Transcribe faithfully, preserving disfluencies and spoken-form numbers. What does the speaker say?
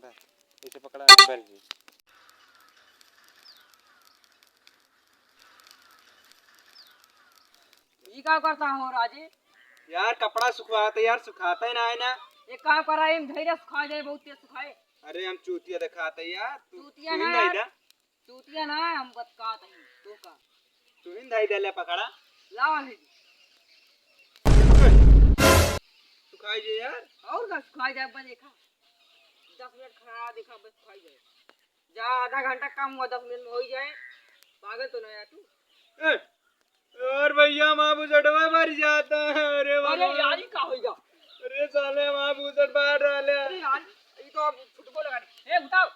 बस, इसे पकड़ा, बस जी। ये का करता हो राजे? यार, कपड़ा सुखवाता यार, सुखाता ही ना है ना। एक काम करा, हम धैर्य सुखा जाए, बहुत तेज सुखाए। अरे, हम चूतिया दिखाता यार, तू, चूतिया तू ही ना नहीं यार। दा। चूतिया ना, हम बतकात हई, तो का? तू ही नहीं दे ले पकड़ा। लावा है जी। सुखाई जे यार। और का सुखाई जाए, बस देखा। दस मिनट खड़ा देखा, बस सुखाई जाए। जा, आधा घंटा काम हुआ, दस मिनट में हो ही जाए। पागल तो नहीं है तू? ए, और भैया, माँ बुजड़वा मर जाता है। अरे अरे बाबा। यार, ये का होइगा? अरे साले, माँ बुजड़ बाहर डाले। अरे यार, ये तो अब फुटबॉल लगा दे। ए, उठाओ।